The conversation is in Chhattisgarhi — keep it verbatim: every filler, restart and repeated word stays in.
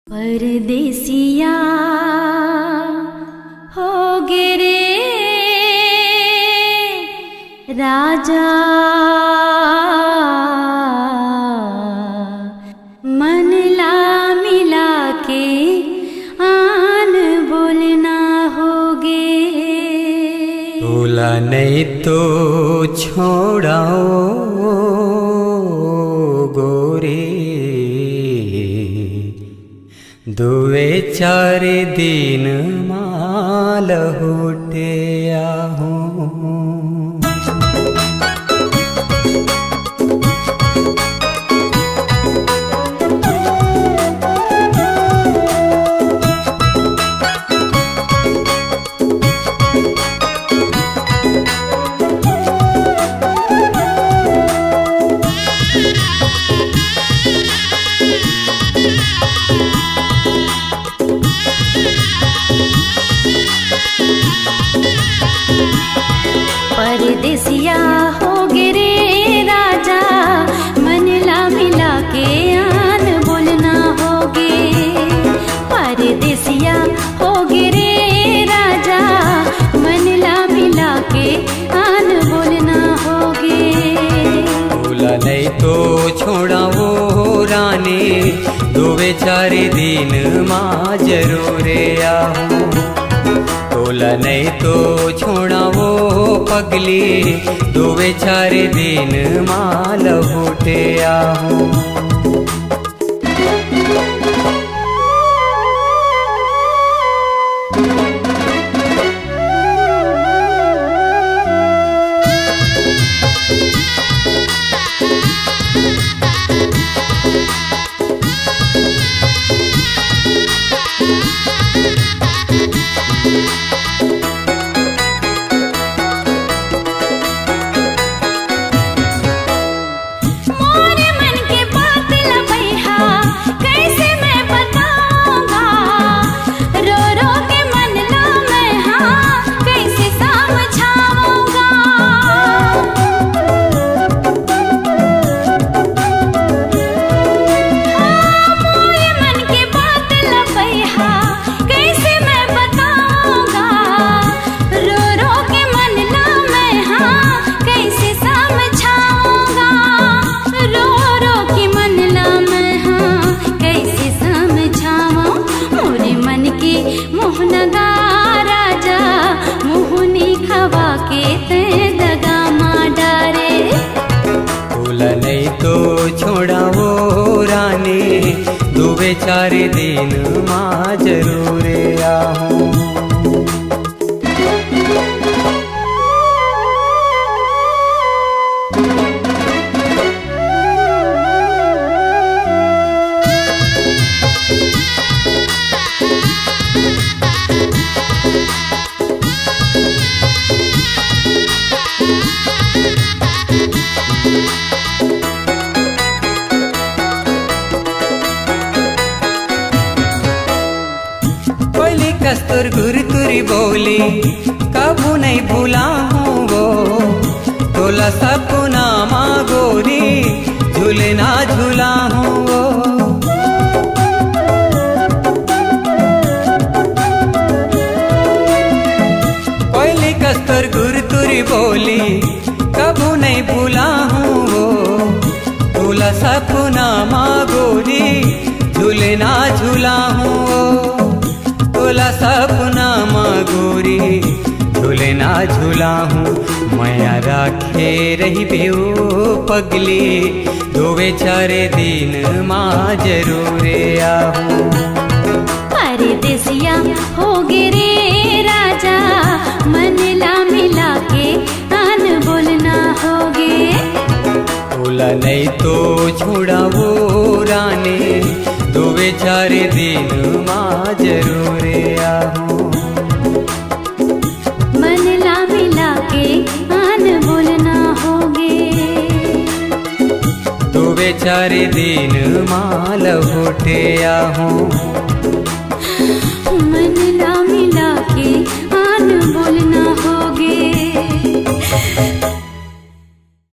परदेसिया होगे रे राजा, मन ला मिला के आन बोलना होगे। तोला नइ तो छोड़ाओ गोरी, दुए चार दिन मा लहुटे आहूँ। परदेसिया होगे रे राजा, मन ला मिला के आन बोलना होगे। परदेसिया होगे रे राजा, मन ला मिला के आन बोलना होगे। तोला नइ तो छोड़ाओ रानी, दुए चार दिन मा जरूर आहूँ। तोला नइ तो छोड़ाओ पगली, दुए चार दिन मा लहुटे आहूँ। मोर मन के बात ल बइहा, कइसे मैं बतावँव गा? रो रो के मन ला मैं हा, कइसे समझावँव गा? हाँ, मोर मन के बात ल बइहा, कइसे मैं बतावँव गा? रो रो के मन ला मैं हा, कइसे समझावँव गा? रो रो के मन ला मैं हा, कइसे समझावँव? मोरे मन के मोहना गा राजा, मोहनी खवा के तैं दगा मा डारे। तोला नइ तो छोड़ाओ रानी, दुए चार दिन मा जरूर आहूँ। कोयली कस तोर गुरतुर बोली, कभू नइ भुलाहूँ वो। तोला सपना मा गोरी, झुलना झुलाहूँ वो। कोयली कस तोर गुरतुर बोली, कभू नइ भुलाहूँ वो। तोला सपना मा गोरी, झुलना झुलाहूँ वो। तोला सपना मा गोरी, झुलना झुलाहूँ। मया राखे रहिबे ओ पगली, दुए चार दिन मा जरूर आहूँ। परदेसिया होगे रे राजा, मन ला मिला के आन बोलना होगे। तोला नइ तो छोड़ाओ रानी, दुए चार दिन मा जरूर आहूँ। मन ला मिला के आन बोलना होगे। दुए चार दिन मा लहुटे आहूँ। मन